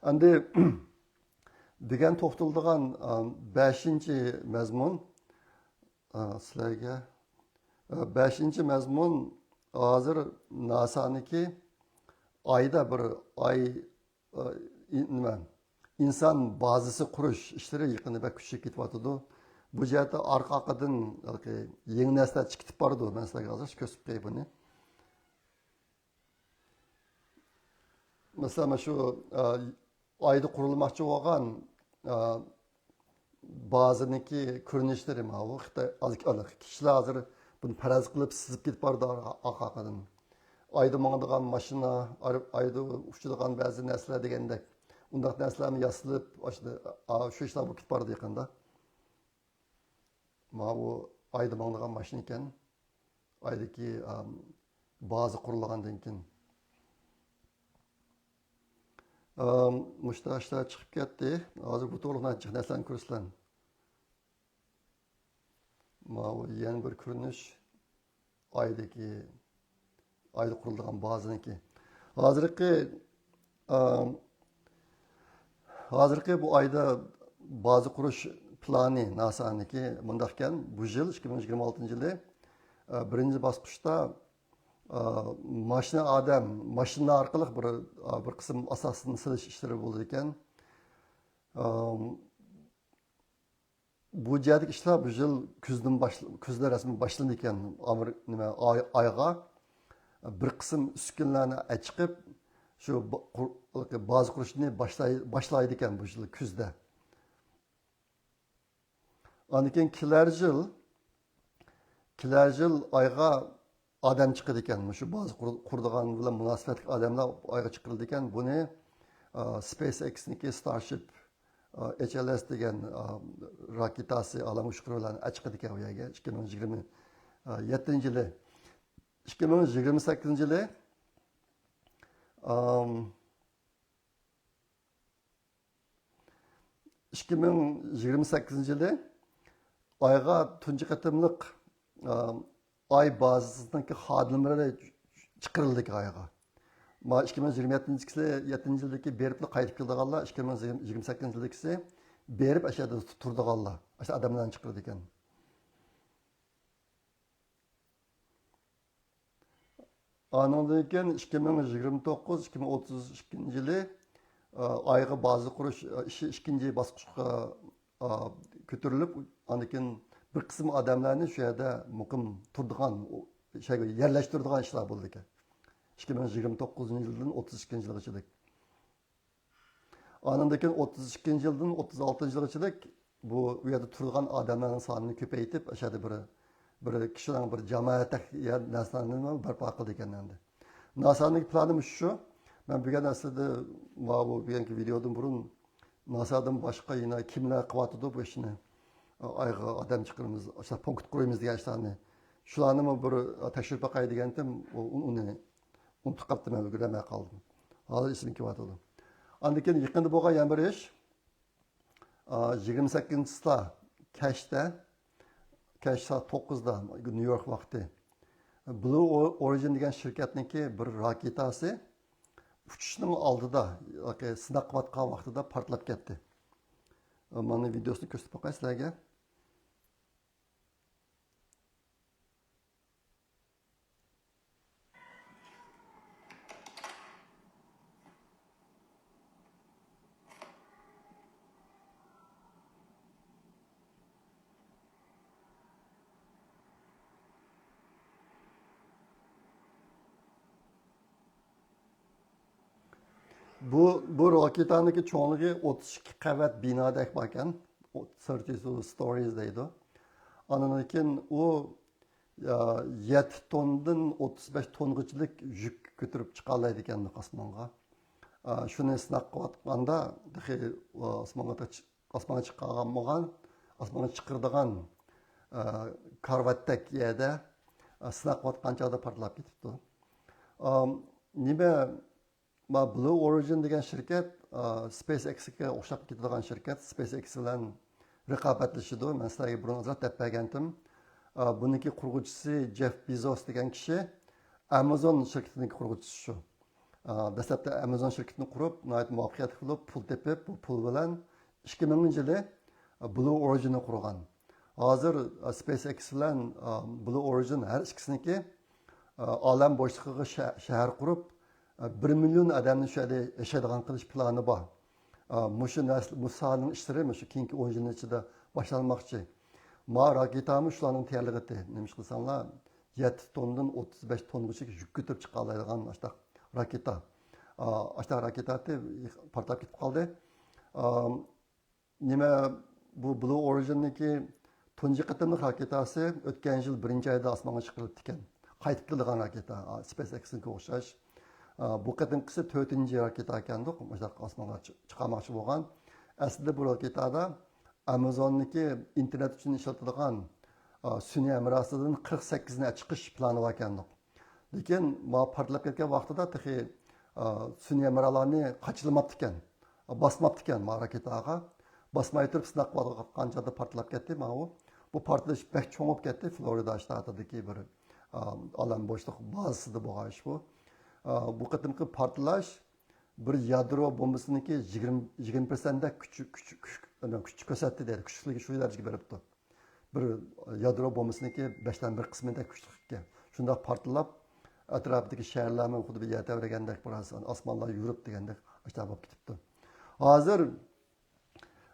ئەمدى بۈگۈن توختىلىدىغان، ئا، بەشىنچى مەزمۇن، ئا، سىلەرگە، ئا، بەشىنچى مەزمۇن ھازىر ناسانىڭكى ئايدا بىر ئاي ئى، ئىن-، نېمە، ئىنسان بازىسى قۇرۇش ئىشلىرى يېقىندا بەك كۈچىيىپ كېتىۋاتىدۇ. بۇ جەھەتتە ئارقا-ئارقىدىن ھېلىقى يېڭى نەرسىلەر چىقىپ بارىدۇ. مەن سىلەرگە ھازىر كۆرسىتىپ قوياي بۇنى. مەسىلەن، مانا شۇ، ئە، ئايدا قۇرۇلماقچى بولغان، ئە، بازىنىڭكى كۆرۈنۈشلىرى ماۋۇ. خىتاي، كىشىلەر ھازىر بۇنى پەرەز قىلىپ سىزىپ كېتىپ بارىدۇ ئارقا-، ئارقا-ئارقىدىن. ئايدا ماڭىدىغان ماشىنا، ئاي-، ئايدا ئۇچىدىغان بەزى نەرسىلەر دېگەندەك، ئۇنداق نەرسىلەرمۇ ياسىلىپ، ئاشۇ، ئا، شۇ ئىشلار بولۇپ كېتىپ بارىدۇ يېقىندا. ماۋۇ ئايدا ماڭىدىغان ماشىنا ئىكەن. ئايدىكى، ئام، بازا قۇرۇلغاندىن كېيىن. ئام، مۇشۇنداق ئىشلار چىقىپ كەتتى. ھازىر بۇ توغرىلىق جىق نەرسىلەرنى كۆرىسىلەر. ماۋۇ يەنە بىر كۆرۈنۈش ئايدىكى، ئايدا قۇرۇلىدىغان بازىنىڭكى. ھازىرقى، ئام، ھازىرقى بۇ ئايدا بازا قۇرۇش پىلانى ناسانىڭكى مۇنداقكەن، بۇ يىل، ئىككى مىڭ يىگىرمە ئالتىنچى يىلى، ئە، بىرىنچى باسقۇچتا، ئە، ماشىنا ئادەم، ماشىنا ئارقىلىق بىر، ئە، بىر قىسىم ئاساسنى سېلىش ئىشلىرى بولىدىكەن. ئە، بۇ جەھەتتىكى ئىشلار بۇ يىل كۈزدىن باشلا-، كۈزدە رەسمىي باشلىنىدىكەن. ئامېر-، نېمە، ئاي-، ئايغا بىر قىسىم ئۈسكۈنىلەرنى ئەچىقىپ، شۇ با-، قۇر-، بازا قۇرۇشنى باشلاي-، باشلايدىكەن بۇ يىل كۈزدە. ئاندىن كېيىن كېلەر يىل، كېلەر يىل ئايغا ئادەم چىقىدىكەن. مۇشۇ بازا قۇر-، قۇرىدىغان بىلەن مۇناسىۋەتلىك ئادەملەر ئايغا چىقىرىلىدىكەن. بۇنى، ئا، SpaceX نىڭكى Starship، ئا، H L S دېگەن، ئا، راكېتاسى ئالەمگە ئۇچقۇرۇۋالغان ئەچىقىدىكەن ئۇ يەرگە. ئىككى مىڭ يىگىرمە يەتتىنچى يىلى. ئىككى مىڭ يىگىرمە سەككىزىنچى يىلى، ئام، ئىككى مىڭ يىگىرمە سەككىزىنچى يىلى ئايغا تۇنجى قېتىملىق، ئا، ئاي بازىسىنىڭكى خادىملىرى چىقىرىلدى ئايغا. ما ئىككى مىڭ يىگىرمە يەتتىنچى يىلدىكى بېرىپلا قايتىپ كېلىدىغانلار، ئىككى مىڭ يىگىرمە سەككىزىنچى يىلدىكىسى بېرىپ ئاشۇ يەردە تۇرىدىغانلار، ئاشۇ ئادەملەرنى چىقىرىدىكەن. ئانىڭدىن كېيىن ئىككى مىڭ يىگىرمە توققۇز، ئىككى مىڭ ئوتتۇز ئىككىنچى يىلى، ئا، ئايغا بازا قۇرۇش، ئا، ئىشى ئىككىنچى باسقۇچقا، ئا، كۆتۈرۈلۈپ، ئاندىن كېيىن بىر قىسىم ئادەملەرنى شۇ يەردە مۇقىم تۇرىدىغان، ئو-، شەيگە يەرلەشتۈرىدىغان ئىشلار بولىدىكەن. ئىككى مىڭ يىگىرمە توققۇزىنچى يىلدىن ئوتتۇز ئىككىنچى يىلغىچىلىك. ئاندىن كېيىن ئوتتۇز ئىككىنچى يىلدىن ئوتتۇز ئالتىنچى يىلغىچىلىك بۇ، ئۇ يەردە تۇرىدىغان ئادەملەرنىڭ سانىنى كۆپەيتىپ، ئاشۇ يەردە بىر، بىر كىشىنىڭ بىر جامائەتتەك يەر نەرسىلەرنى بەرپا قىلىدىكەن ئەمدى. ناسانىڭ پىلانى مۇشۇ شۇ. مەن بۈگۈن ئەسلىدە ماۋۇ بۈگۈنكى ۋىدېودىن بۇرۇن ناسادىن باشقا يەنە كىملەر قىلىۋاتىدۇ بۇ ئىشنى؟ ئايغا ئادەم چىقىرىمىز، ئاشۇنداق پونكىت قۇرىمىز دېگەن ئىشلارنى. شۇلارنىمۇ بىر تەكشۈرۈپ باقاي دېگەنتىم، ئۇ-، ئۇنى ئۇنتۇپ قاپتىمەن، ئۈلگۈرەلمەي قالدىم. ھازىر ئېسىمگە كېلىۋاتىدۇ. ئاندىن كېيىن يېقىندا بولغان يەنە بىر ئىش. ئا، يىگىرمە سەككىزىنچى چىسلا كەچتە، كەچ سائەت توققۇزدا نيۇ يورك ۋاقتى، بلۇ ئورىجىن دېگەن شىركەتنىڭكى بىر راكېتاسى ئۇچۇشنىڭ ئالدىدا، ياكى سىناق قىلىۋاتقان ۋاقتىدا پارتلاپ كەتتى. مانا ۋىدېئوسىنى كۆرسىتىپ باقاي سىلەرگە. بۇ، بۇ راكېتانىڭكى چوڭلۇقى ئوتتۇز ئىككى قەۋەت بىنادەك باركەن. Thirty-two stories دەيدۇ. ئاندىن كېيىن ئۇ، يا، يەتتە توننىدىن ئوتتۇز بەش توننىغىچىلىك يۈك كۆتۈرۈپ چىقالايدىكەن ئاسمانغا. ئا، شۇنى سىناق قىلىۋاتقاندا، تېخى ئاسمانغا، ئاسمانغا چىقارغان بولغان، ئاسمانغا چىقىرىدىغان، ئا، كارىۋاتتەك يەردە، ئا، سىناق قىلىۋاتقان چاغدا پارتلاپ كېتىپتۇ. ئا، نېمە، ما بلۇ ئورىجىن دېگەن شىركەت، ئا، سپېيس ئېكسكە ئوخشاپ كېتىدىغان شىركەت. سپېيس ئېكس بىلەن رىقابەتلىشىدۇ. مەن سىلەرگە بۇرۇن ئازراق دەپ بەرگەنتىم. ئا، بۇنىڭكى قۇرغۇچىسى جېف بېزوس دېگەن كىشى، ئامازون شىركىتىنىڭ قۇرغۇچىسى شۇ. ئا، دەسلەپتە ئامازون شىركىتىنى قۇرۇپ، ناھايىتى مۇۋەپپەقىيەتلىك بولۇپ، پۇل تېپىپ، بۇ پۇل بىلەن ئىككى مىڭىنچى يىلى، ئا، بلۇ ئورىجىننى قۇرغان. ھازىر، ئا، سپېيس ئېكس بىلەن، ئا، بلۇ ئورىجىن ھەر ئىككىسىنىڭكى، ئا، ئالەم بوشلۇقىغا شە-، شەھەر قۇرۇپ، ئا، بىر مىليون ئادەمنى شۇ يەردە ياشايدىغان قىلىش پىلانى بار. ئا، مۇشۇ نەرسە، بۇ ساھەنىڭ ئىشلىرى مۇشۇ كېيىنكى ئون يىلنىڭ ئىچىدە باشلانماقچى. ما راكېتامۇ شۇلارنىڭ تەييارلىقىدە. نېمىش قىلساڭلار، يەتتە توننىدىن ئوتتۇز بەش توننىغىچە يۈك كۆتۈرۈپ چىقالايدىغان ئاشتاق راكېتا. ئا، ئاشتاق راكېتا ئەتتى، پارتلاپ كېتىپ قالدى. ئا، نېمە، بۇ بلۇ ئورىجىننىڭكى تۇنجى قېتىملىق راكېتاسى ئۆتكەن يىل بىرىنچى ئايدا ئاسمانغا چىقىرىلىپتىكەن. قايتىپ كېلىدىغان راكېتا، ئا، SpaceX نىڭكىگە ئوخشاش. ئا، بۇ قېتىمقىسى تۆتىنچى راكېتا ئىكەندۇق، مۇشۇنداق ئاسمانغا چى-، چىقارماقچى بولغان. ئەسلىدە بۇ راكېتادا ئامازوننىڭكى ئىنتېرنېت ئۈچۈن ئىشلىتىدىغان، ئا، سۈنئىي ھەمراھسىدىن قىرىق سەككىزنى چىقىش پىلانى بار ئىكەندۇق. لېكىن ما پارتلاپ كەتكەن ۋاقتىدا تېخى، ئا، سۈنئىي ھەمراھلارنى قاچىلىماپتىكەن، باسماپتىكەن ما راكېتاغا. باسماي تۇرۇپ سىناق قىلىۋاتقان چاغدا پارتلاپ كەتتى ماۋۇ. بۇ پارتلىشىش بەك چوڭ بولۇپ كەتتى. فلورىدا شتاتىدىكى بىر، ئا، ئالەم بوشلۇق بازىسىدا بولغان ئىش بۇ. ئا، بۇ قېتىمقى پارتلاش بىر يادرو بومبىسىنىڭكى يىگىرمە، يىگىرمە پىرسەنتتەك كۈچ، كۈچ، كۈچ، كۈچ كۆرسەتتى دەيدۇ. كۈچلۈكى شۇ دەرىجىگە بېرىپتۇ. بىر يادرو بومبىسىنىڭكى بەشتىن بىر قىسمىدەك كۈچلۈككەن. شۇنداق پارتلاپ، ئەتراپىدىكى شەھەرلەرمۇ خۇددى بىر يەر تەۋرىگەندەك، بىر ئاسمانلار يورۇپ دېگەندەك ئاشۇنداق بولۇپ كېتىپتۇ. ھازىر،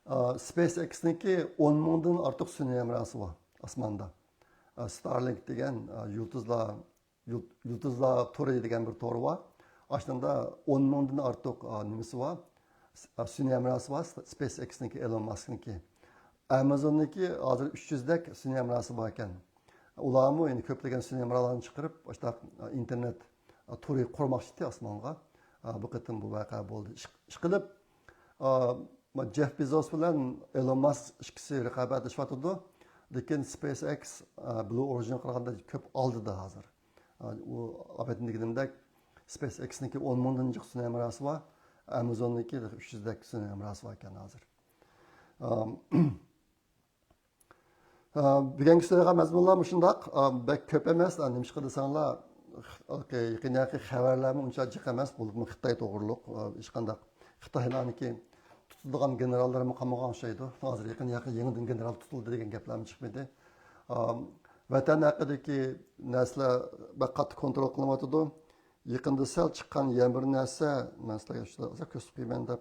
ئا، SpaceX نىڭكى ئون مىڭدىن ئارتۇق سۈنئىي ھەمراھسى بار ئاسماندا. ئا، Starlink دېگەن، ئا، يۇلتۇزلار، يۇل-، يۇلتۇزلار تورى دېگەن بىر تور بار. ئاشۇنىڭدا ئون مىڭدىن ئارتۇق، ئا، نېمىسى بار؟ س-، ئا، سۈنئىي ھەمراھسى بار، SpaceX نىڭكى، ئېلون ماسك نىڭكى. ئامازون نىڭكى ھازىر ئۈچ يۈزدەك سۈنئىي ھەمراھسى بار ئىكەن. ئۇلارمۇ يەنە كۆپلىگەن سۈنئىي ھەمراھلارنى چىقىرىپ، ئاشۇنداق، ئا، ئىنتېرنېت، ئا، تورى قۇرماقچى ئىدى ئاسمانغا. ئا، بۇ قېتىم بۇ ۋەقە بولدى. ئىش-، ئىشقىلىپ، ئا، جېف بېزوس بىلەن ئېلون ماسك ئىككىسى رىقابەتلىشىۋاتىدۇ. لېكىن SpaceX، ئا، Blue Origin قارىغاندا كۆپ ئالدىدا ھازىر. ئا، ئۇ ئاۋۋال دېگىنىمدەك، SpaceX نىڭكى ئون مىڭدىن جىق سۈنئىي ھەمراھسى بار، ئامازون نىڭكى ئۈچ يۈزدەك سۈنئىي ھەمراھسى بار ئىكەن ھازىر. ئا، ئا، بۈگۈنكى سۆزلەيدىغان مەزمۇنلار مۇشۇنداق، ئا، بەك كۆپ ئەمەس، ئا، نېمىشقا دېسەڭلار، خ-، يېقىن ياقى خەۋەرلەرمۇ ئۇنچە جىق ئەمەس، بولۇپمۇ خىتاي توغرۇلۇق، ئا، ھېچقانداق خىتايلارنىڭكى تۇتىدىغان گېنېراللىرىمۇ قالمىغان ئوخشايدۇ. ھازىر يېقىن ياقى يېڭىدىن گېنېرال تۇتۇلدى دېگەن گەپلەرمۇ چىقمىدى. ئا، ۋەتەن ھەققىدىكى نەرسىلەر بەك قاتتىق كونترول قىلىنىۋاتىدۇ. يېقىندا سەل چىققان يەنە بىر نەرسە، مەن سىلەرگە شۇنداق ئۆزەك كۆرسىتىپ قويىمەن دەپ،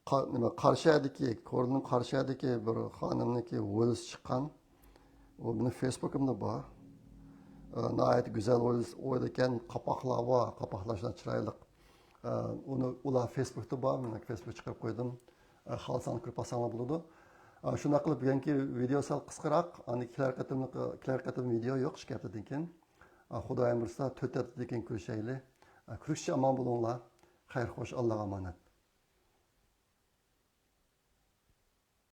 قا-، نېمە، قاراشىدىكى، كورلىنىڭ قاراشىدىكى بىر خانىمنىڭكى ھويلىسى چىققان. ئۇ مېنىڭ فېيسبۇكۇمدا بار. ئا، ناھايىتى گۈزەل ھويلىسى، ھويلا ئىكەن، قاپاقلار بار، قاپاقلار شۇنداق چىرايلىق. ئا، ئۇنى ئۇلار فېيسبۇكتا بار، مەن فېيسبۇكقا چىقىرىپ قويدۇم. ئا، خالىساڭلار كۆرۈپ باقساڭلار بولىدۇ. ئا، شۇنداق قىلىپ بۈگۈنكى ۋىدېئو سەل قىسقىراق، ئاندىن كېلەر قېتىملىق، كېلەر قېتىم ۋىدېئو يوق، ئىككى ھەپتىدىن كېيىن. ئا، خۇدايىم بۇيرۇسا تۆت ھەپتىدىن كېيىن كۆرۈشەيلى. ئا، كۆرۈشكىچە ئامان بولۇڭلار. خەير خوش، ئاللاغا ئامانەت.